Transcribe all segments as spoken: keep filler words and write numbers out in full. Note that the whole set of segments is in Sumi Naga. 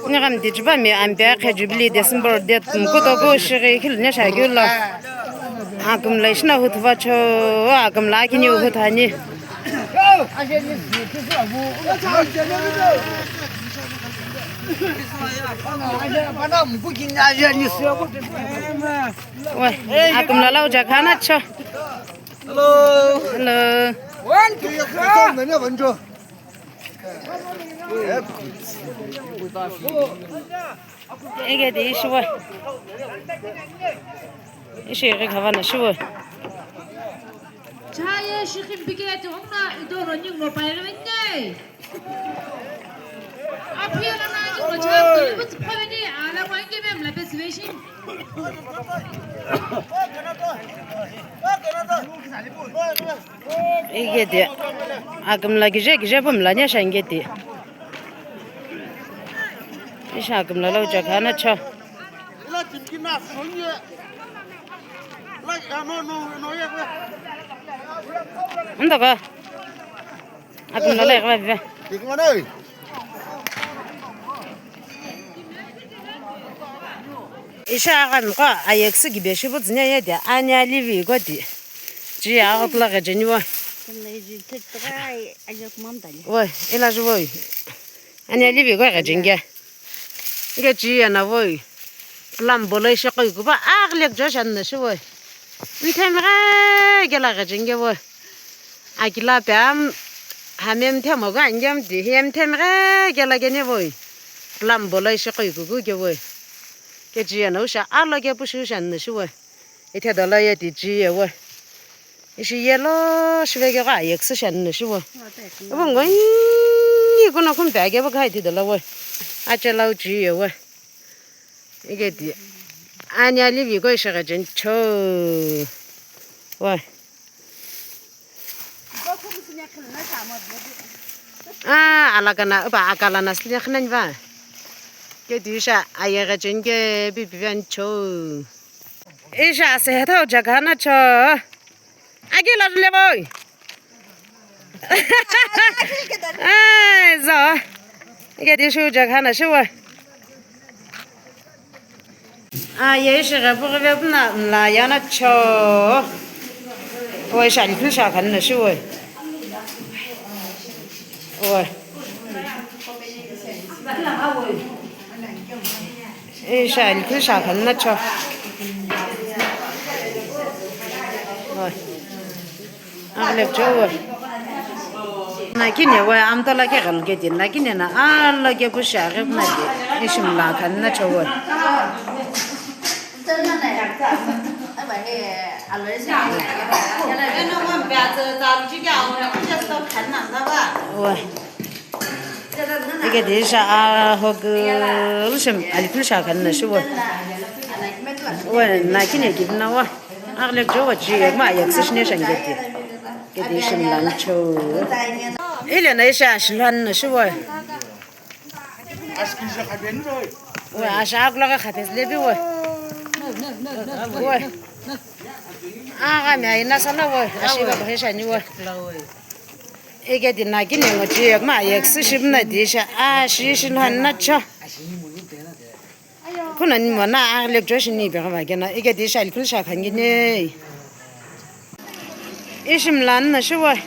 Nighamdi chubami ampe akhe Jubilee December date kutoku shighi khilune shakeu lo. Akümla ishina huthuva cho, akümla akini huthu ani. Wai, akümla lau jakhana cho. Hello. Hello. One, two, three. Ike di ishiwe. Ishi ike khavana shiwe. Chaye shikhim pike tu ongna idoro nyingmo paire vene. Apiya na nyingmo cha tu bu tsupha vene ala kwa inge mem la best version. Ike di akümla kije kije pumla nya shange di. Isha akümla lau jakhana cho. Ndaka. Akümla lau jakhana. Isha aghamiko ayeküsü kibe shipu tsünya ye di ani alivi ko di. Ji agho kula ghejeni wa. Woi, ila ju woi. Ani alivi ko ghejenge. Nge ji ana woi. Lambo lo ishe koi kuba aghilek jo shan na shi woi. Mthemghe kela ghejenge woi. Akila pem hame mthemo ga ngem di hem themghe kela gene woi. Lambo lo ishe koi kuku ke woi. Ke ji ana usha alo ke pushu shan na shi woi. Ithe dolo ye ti ji ye woi. Ishi yellow shive ke gha yeküsü shi ani shi woi. Ipu ngo ngi kuno khumpe ake pu khai ti dolo woi. Ache lau ji ye woi. Ike di. Ani alivi ko ishi ghejeni cho. Woi. Ah, alakana, ipa akalana sli khanani va. Ke di isha aye ghejeni ke pipi veni cho. Isha se hethau jakhana cho. Agi la le boy. Ai, zo. Ike di shu jakhana shi woi. Aye ishi ghe pughi ve puna mla yana cho. Woi, isha alikhulu shi akhani na shi woi. Woi. Isha alikhulu shi akhani na cho. Woi. Aghilek jo woi. Nakini woi, amta la ke ghal ke di. Nakini na ala ke pu shi aghi na di. Ishi mla akhani na cho woi. Woi. Ike di isha ahokulu shim alikhulu shi akhani na shi woi. Woi, nakini kipu na woi. Aghilek jo woi ji ma yeküsü shi ne shange di. Ke di ishi mla ani cho. Ile na isha ashilhani na shi woi. Woi, asha akula ka khapes lebi woi. Woi. Agha mi aina sana woi. Ashi ba he shani woi. Ike di nakini ngo ji ma yeküsü shi puna di isha ashi shi lhani na cho. Kuna ni mona aghilek jo shi ni be gha kena. Ike di isha alikhulu shi akhani ne. Ishi mla ani na shi woi.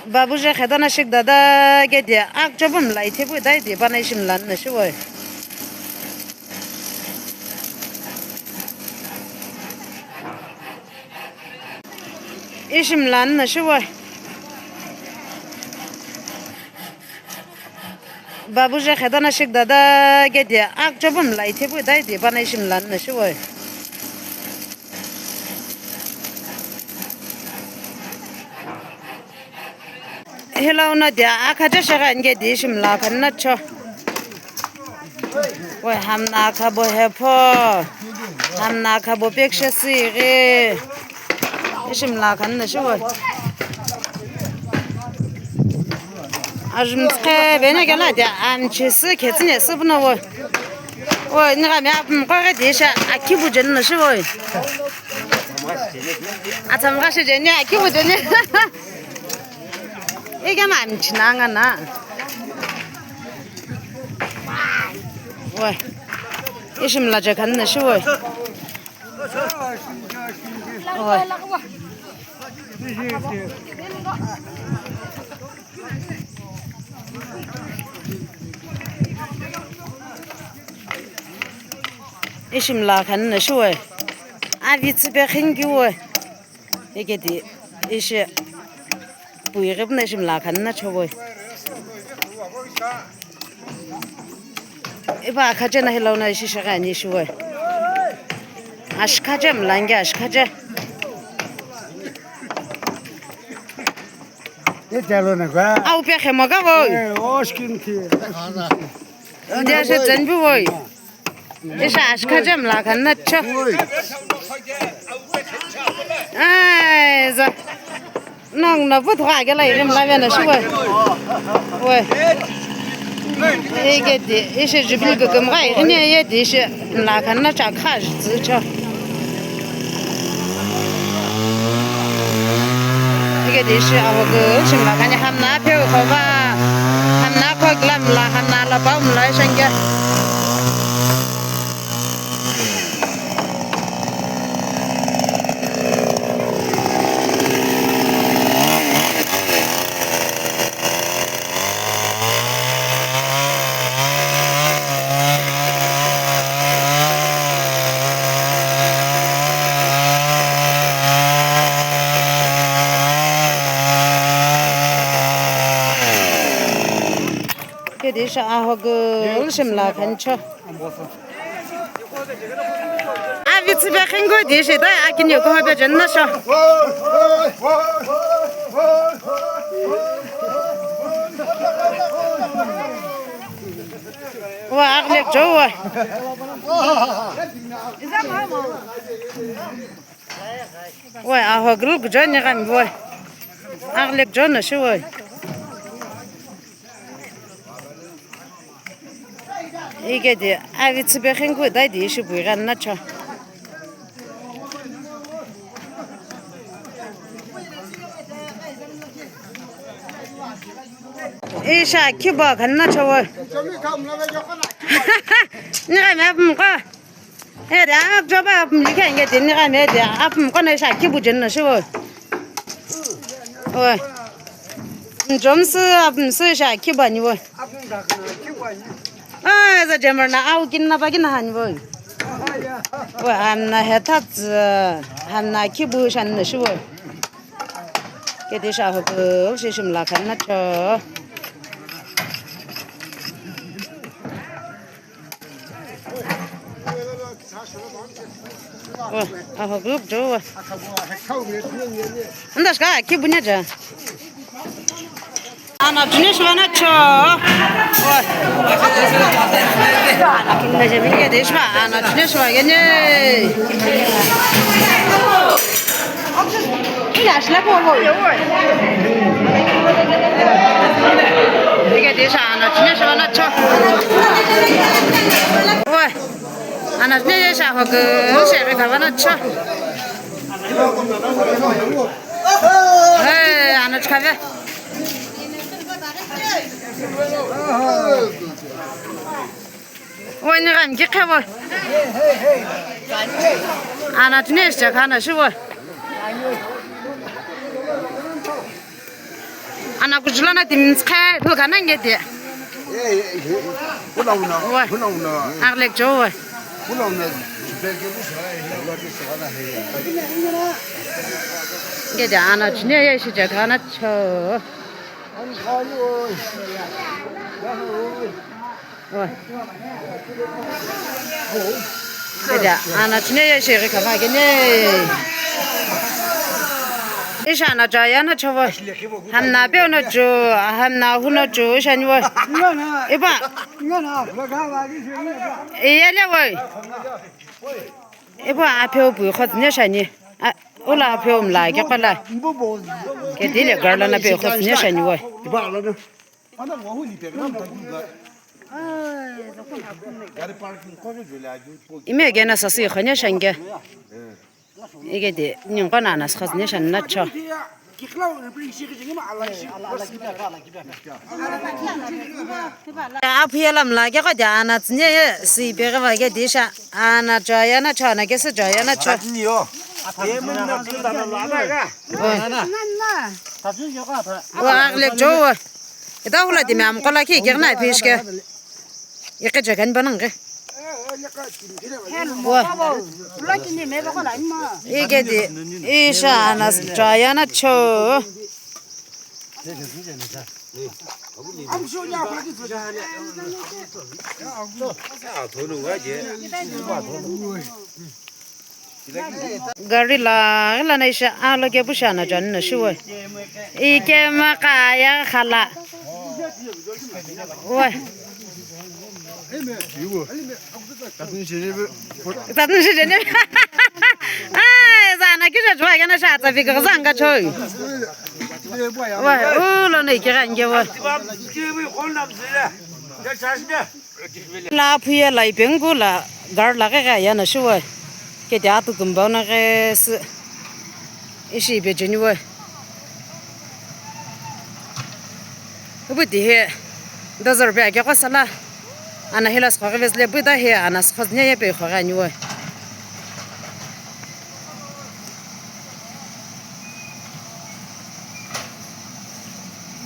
Babu je kheda na shik dada ke di ak chobu mla ithepu dai di pana ishi mla ani na shi woi. Ishi mla ani na shi woi. Babu je kheda na shik dada ke di ak chobu mla ithepu dai di pana ishi mla ani na shi woi. Hello na dia akha je shegha nge di ishi mla akhani na cho. Woi, hamna akha bo hepho. Hamna akha bo pekishe sighi. Ishi mla akhani na shi woi. Ajumtskhe bene kela dia anchi sü khetsüne sü puna woi. Woi, nigha mi apum ko ghe di isha akibu jeni na shi woi. Atsamgha shi jeni akibu jeni. Ike mami chinanga na. Woi. Ishi mlacha khanna shi woi. Woi. Ishi mla khanna shi woi. Avi tsüpe khingi woi. Ikedi ishi pui ghi buna ishi mla khanna chowoi. Ipa akhache na hilauna ishi shighi ani ishi woi. Ashikhache mlangi ashikhache. Au pe khemo ka woi. Ndia she tsenbi woi. Isha ashikhache mla khanna cho. Ai za. Nong na but gha gela irim la vena shi woi. Woi. Ike di ishi jubil gugum gha irim ye di ishi mla khanna cha kha ji cho. Ike di ishi awo gu shimla kani hamna pheu khova. Hamna khogla mla hamna la pau mla shenge. Kedi sha ahogu shimla khancho. Avi tsüpe khingu di shi ta akini ko be jen na sho. Wa aglek jo wa. Wa aho group jo ni gam wa. Aglek jo na shi wa. Ike di avi tsüpe khingu dai di ishi bui ghan na cho. Isha kibo ghan na cho wo. Ni gha me apum ko. He de ak joba apum likhe nge di ni gha me de apum ko na isha kibu jen na shi wo. Wo. Jomsu apum su isha kibo ni wo. Ah, za jamar na au kin na ba kin han bo. Wa hamna he tat, hamna kibu shan na shi wo. Kedi sha ho ko shi shimla khan na cho. Wa, aho group jo wa. Nda shka kibu nya ja. Ana tuni shivana cho. Ana tuni shivana, ana tuni shivana gene. Ina shila ko ho. Ike de sha ana tuni shivana cho. Oi. Ana tuni sha ho ko shiri kavana cho. Hey, ana chkave. Wani gam ki khawa. Ana tuni sha kana shi wa. Ana kujulana timin skhe lu kana ngede. Wa. Aglek jo wa. Ngede ana tuni ya shi ja kana cho. Wa. Ngede ana tuni ya shi ri kama gene. Isha ana jaya na cho wa. Hamna pe na cho, hamna hu na cho, isha ni wa. Iba. Iyale woi. Ipu apheu pui khotsu ne shani. A, ula apheu mla ke qala. Ke dile garla na pe khotsu ne shani woi. Ime ke na sasi khone shange. Ike de ningqo na na khotsu ne shani na cho. Aphuye lamla ke kho de ana tsüni ye si pe ke va ke disha ana chaya na chana ke se chaya na cha. Wa aghilek jo wa. Ita hula di mam kola ki ke na pish ke. Ike jagan banang ke. Wa. Ike di isha ana chaya na cho. Gari la, la na isha, alo ke pusha na jan na shuwa. Ike ma kaya khala. Wa. Tatun shi jene. Ai, zana kisha chwa kana sha tsa bi ka zanga choi. Wa, u lo nei kira nge wa. La aphuye la ipengu la gar la ghe ghe ya na shuwa. Ke te atu kumbau na ghe si. Ishi ipe jeni wa. Ipu ti he dozer pe ake qo sala. Ana hila sokhe vezle pu ta he ana sokhe nya ye pe khoghi ani wa.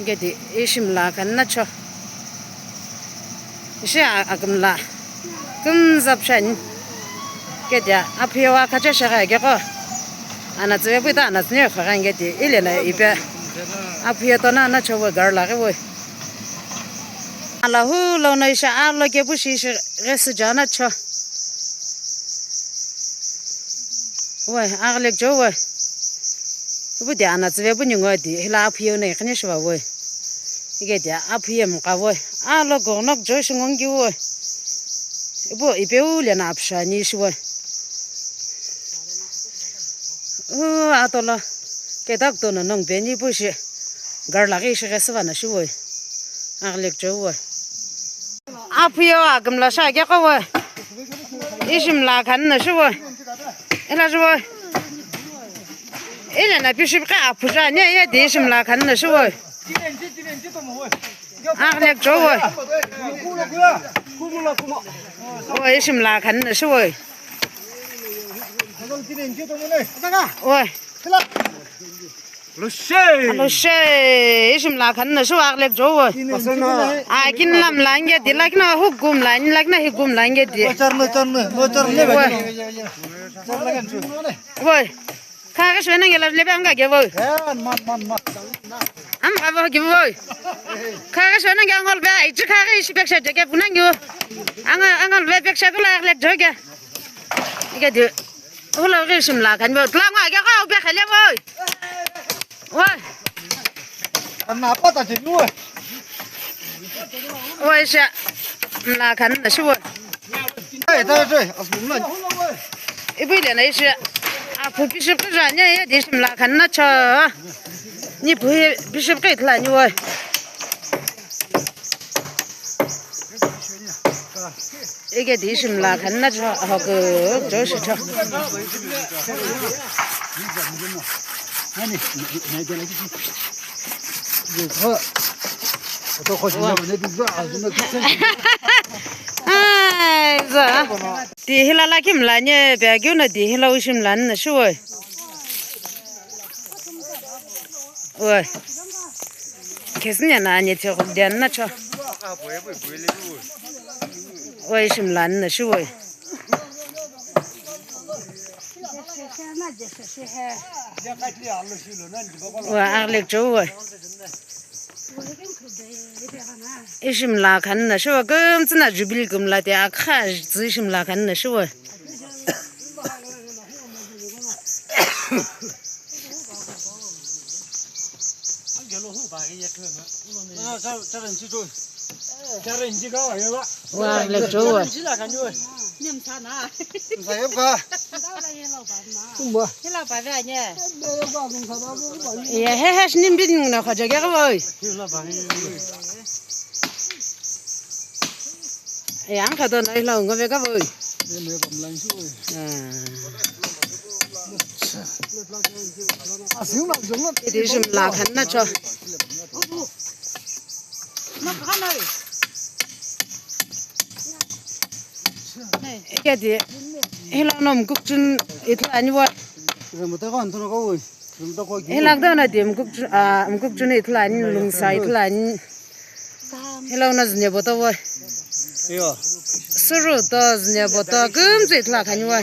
Gedi ishi mla khan na cho. Ishi a-, akümla. Kümzap shani. Gedi aphuye wa khacha shagha geko. Ana tsüve puta ana tsüne khagha gedi. Ile na ipe. Aphuye tona na cho we gar la ghe we. Ala hu lo no isha alo ke pu shi shi ghe sü jana cho. Woi, aghilek jo woi. Ipu di ana tsüve pu ningu di hila aphuye na ikhine shiva woi. Ike di aphuye mqa woi. Alo gonok jo shi ngongi woi. Ipu ipeu le na apsha ni shi woi. U atola. Kedak to no nong beni pu shi. Gar lagi shi ghe sü va na shi woi. Aghilek jo woi. Aphuye wa kümla sha ke qo wa. Ishi mla khan na shu wa. Ila shu wa. Ila na piship ka aphu sha ne ye di ishi mla khan na shu wa. Aghilek jo wa. Wa ishi mla khan na shu wa. Wa. Alo she. Alo she, ishi mla khan na shu aghilek jo woi. A kin lam la nge di la kina hu gum la ni la kina hi gum la nge di. Woi. Woi. Kha ga shwe na nge la le ba nga ge woi. Am ga woi ge woi. Kha ga shwe na nge angol ba ichi kha ga ishi pek sha je ke puna nge. Anga angol ba pek sha kula aghilek jo ge. Ike di. Ulo ghi ishi mla khan bo. Tla ngo ake ko au pe khale bo. Woi. Ana pa ta che bo. Woi sha. Mla khan na shi woi. Ai ta che asbun na. Ipu ile na ishi. Aphu piship ka janya ye di ishi mla khan na cha. Ni pu piship ka itla ni woi. Ike di ishi mla khan na cho, hoku cho shi cho. Ai, za. Di hila la kim la nye, bia gyu na di hila u ishi mla na shu woi. Woi. Kesin ya na anye te khul dian na cho. Woi, ishi mla na shu woi. Wa aghilek jo woi. Ishi mla khan na shu woi. Kümtsü na jubilee kümla te akha tsü ishi mla khan na shu woi. Wa, lek jo wa. Ya, he, he, shnim bin na khaja ke woi. Ya, ang kha to na ila ngo be ka woi. Ah. Edi jimla khan na cho. Kedi, hila no mkukchun ithulu ani wa. Hila kdo na di mkukchun, ah, mkukchun ithulu ani, lungsa ithulu ani. Hila no zine boto wa. Suru to zine boto kumtsu ithulu khani wa.